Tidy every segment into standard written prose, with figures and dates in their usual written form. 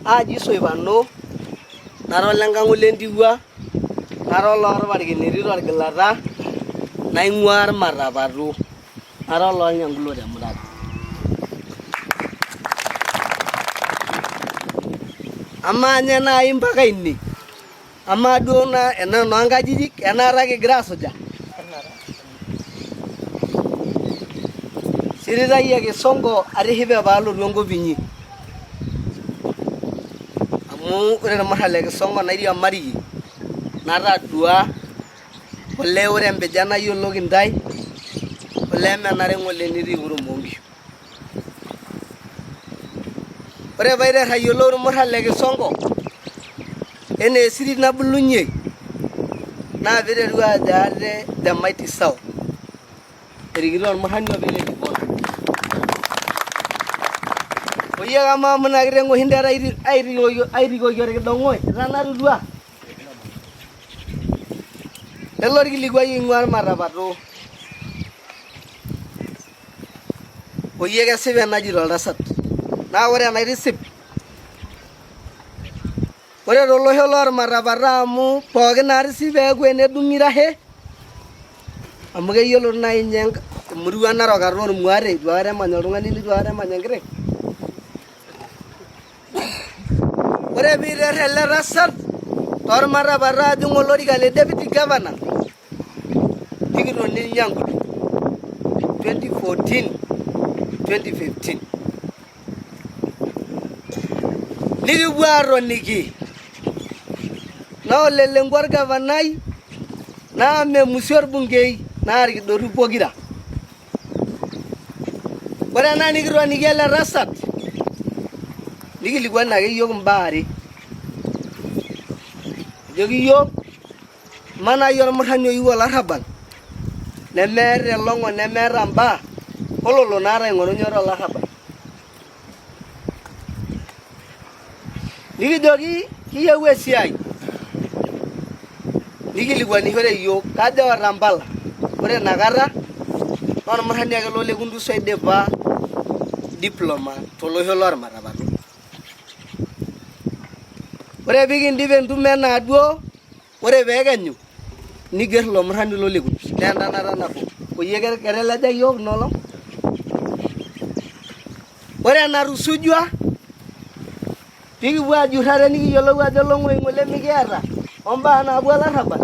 Aaji Soipano, nara olenkang' ole Ntiwua, nara oloorparkeneti torgilata, naing'uaa Irmatapatu, nara oloolnyangulo te Murate. Amaa nye nai mpaka ine, amaa duo ena enoo nkajijik enaata kigira asuja? Siritayie Kisongo atishipe paalotu enkop inyi. Amu ore irmurran le Kisongo nairiamariyie natadua olee ore empija nayioloki intae olee menare ng'ole nitii kurum oonkishu. Ore paiter ayiolou irmurran le Kisongo enaa esirit nabulunye naa piiteru aajo ate the mighty south erikito ormurrani opi le Livona. Oyie kamaa amu ina kiteng oshi ntera airikoki orkidong'oi itanatutua? Lelo orkilikuai oing'ua irmatapatu. Oyie kesipa enajito oltasat. Naa ore enaitisip, ore tolosho lormatapata amu pookin naati sii peeku enedung'i irashe, amu keyiolo nai ninye emurua Narok atua ormuate eitu aikata emany oltung'ani nitu aikata emany enkiteng'. Ore piiter ele tasat tormatapata ajing olorika le deputy governor, nikitoni Nyankole 2014 2015 nikipuo aatoniki naa olelenku orgavanai naa Memusi orbungei naa irkidoru pokira. Ore ena nikitoniki ele tasat nikilikuan ake iyiook imbaa are. Ejoki iyiook Amaa naaji olmurrani oyieu olarrabal nemeeta elong'o nemeeta imbaa ololo naata aing'oru nyoo tolarrabal? Nikijoki kiyieu esiai nikilikuanishore iyiook kaja oota mpala, ore inakata naa olmurrani ake lo Lekuntus oidipa diploma tolosho lormatapati. Ore pee kindip entumo enaa duo, ore pee ekenyu niger ilo murrani lo Lekunus naa entonata nabo. Oyie keteleja iyiook ina olong. Ore enatusujua pikipuo ajurr ate nikiyiolou ajo long'oi ng'ole mikiata ombaa naapuo olarrabal,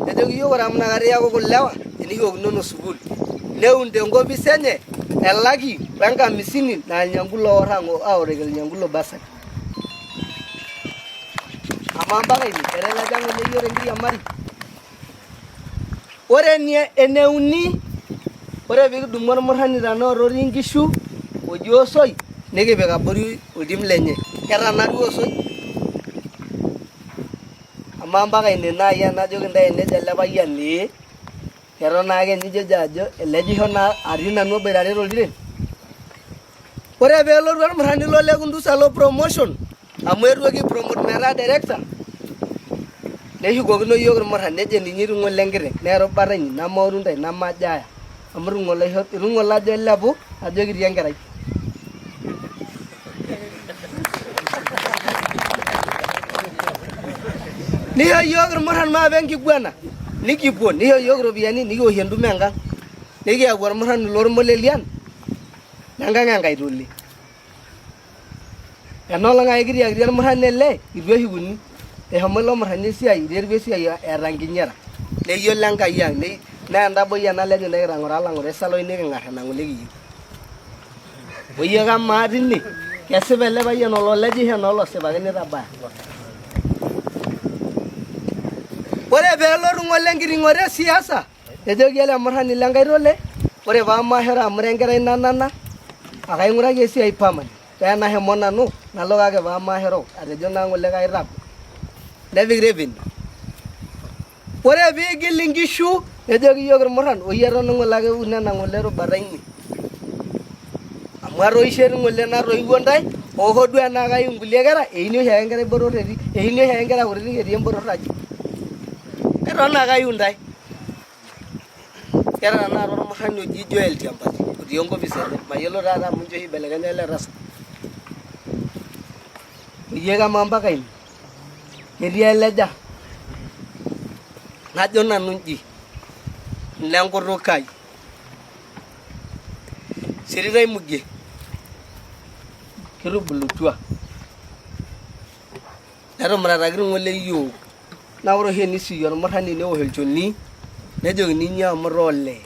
nejoki iyiook ore amu inakata iyakuku ilewa tenishokinono sukuul. Neun tenkopis enye elaki wenkamisini naa Ilnyangulo oor aoriki Ilnyangulo bursary. Amaa mpaka ine eteleja ng'ole iyiook tenkiriamari. Ore eneuni, ore pikidumu ormurrani tenaa ototii inkishu oji Osoi nikipik abori oltim lenye. Ketanarua Osoi? Amaa mpaka ine nai enajoki intae enejo ele payian ee Eton naake ninye ijojo ajo elejisho naa atii nanu aboitare toltiren. Ore peelotu olmurrani lo Lekundus alo promotion amu etuoki promote metaa director neshukokino iyiook irmurran nejo ninye itu ng'ole enkiteng' naa erubata inyi namaoru intae namajo aya amu itu ng'ole aisho itu ng'ole ajo ilepu ajo kitii enkerai. Nisho iyiook irmurran maape enkiguana nikipuo nisho iyiook iropiyiani nikiwoshie entumo enkang nikiyau ormurrani lormolelian lenkang e Nkaitoli. Enoolong ake kitiakitia ormurrani ele itu eshukuni eshomo ilo murrani esiai iterua esiai eeta nkinyara neyiolo Enkai ang naa entaboi ena leju nikitang'oro alang'oro esaloi niking'ar enang'ole kiyieu. Oyie kamaa tine kesipa ele payian ololejisho enaa olosipaki nitabaya. Ore peelotu ng'ole enkiting'oto e siasa nejoki ele murrani le Nkaitole ore paamashoro amu ira enkerai nanana akaing'uraki esiai permanent paa enashomo nanu nalo kake paamashoro atejo naa ng'ole kaitagol nepik revenue. Ore piigil inkishu nejoki iyiook irmurran oyie eton ng'ole ake nena ng'ole rubata inyi. Amu atoishe ng'ole natoiwuo ntae hoo duo enaa kayiu nkulie kera eini oshiake enkerai botor etii eini oshiake nkera kutitik etii embotor aji. Eton ake ayieu ntae. Keeta tenakata ormurrani oji Joel Tiampati otii enkopis enye mayiolo taata amu njo oshi ibelekenya ele tasat. Oyie kamaa mpaka ine ketii eleja najo nanu inji inenkutuk ai siritai mugie kitubulutua netumurataki ng'ole iyiook naa ore oshi enisiyi ormurrani newosh olchoni nejokini inyio amu itaa olee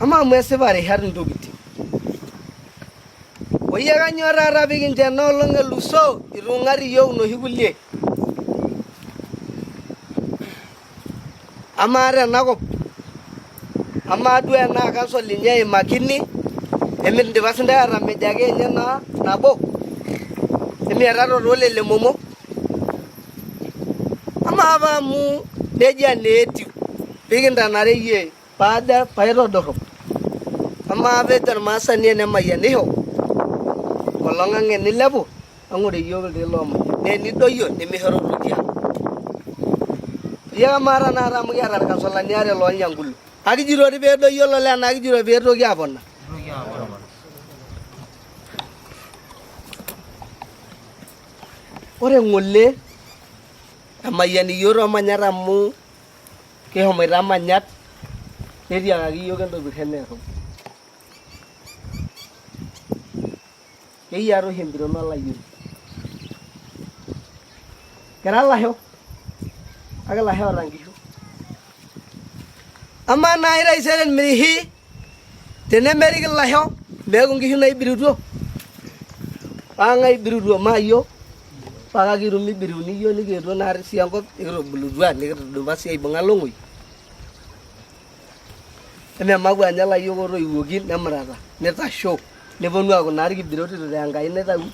Amaa amu esipa rishat intokitin. Oyie kanyoo taata pikincho ena olong elusoo itu ing'at iyiook inoshi kulie? Amaa tenakop, amaa duo enaa council inyi eimakini, emindipa sintae atamej ake ninye naa nabo, emiatata too lelo momo. Amaa apa amu nejia naa etiu pikintanareyie paaja paitodorrop. Amaa pejo ormaasani enemayianisho enkolong ang enilepu tang'oro iyiook iltoi loomanya naa enidoyio nemishoru toki ang. Iyie amaa tenakata amu kiata irkansolani aare loolnyangulo, akijito dii peedoyio ololee enaa kijito peetoki apona? Ore ng'ole emayian iyiook toomanyat amu kishomoita manyat netiakaki iyiook entoki eneetum. Keyiaa oshi empiron olayioni. Kira ilasho kake ilasho oota nkishu. Amaa naaji taisere mirrishi tenemerik ilasho meeku nkishu naibirutuo? Paa ng'ae ibirutuo maa iyiok? Paa kakitum mibiruni iyiok nikietuo naatoi sii enkop nikitubulutua nikitudupa sii aibung'a long'oi. Ememakua ninye ilayiok otoiwuoki nemurata nitasho neponu aaku naa irkibirot itu taa Enkai naitawuo.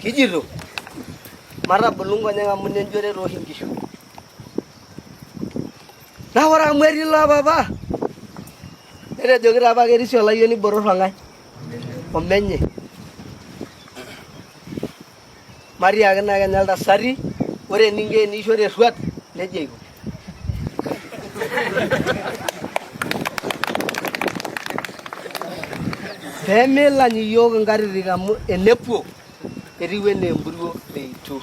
Kijito matabolu nkonyek amu nenjore tooshi nkishu. Naa ore amu etii loo papa netejoki taa apa kerisio olayioni botor ong'ae omenye. Matiaki naa kenya iltasati ore eninko eniisho terruat nejia aiko. Pee miilany iyiook inkatitin amu enepuo etiu enaa empuruo eitu.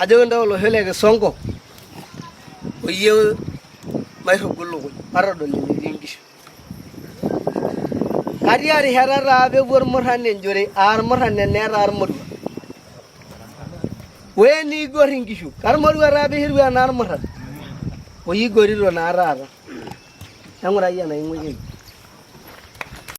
Ajoki intae olosho le Kisonko oyieu mairrugo ilukuny matodol enetii inkishu. Katia rishata taa pepuo irmurran enjore aa irmurran enetaa irmoruak? Wee eniigorr inkishu, karmoruak taa pishiru enaa irmurran? Oyie igorito naa taata. Eng'urai enaing'uikini.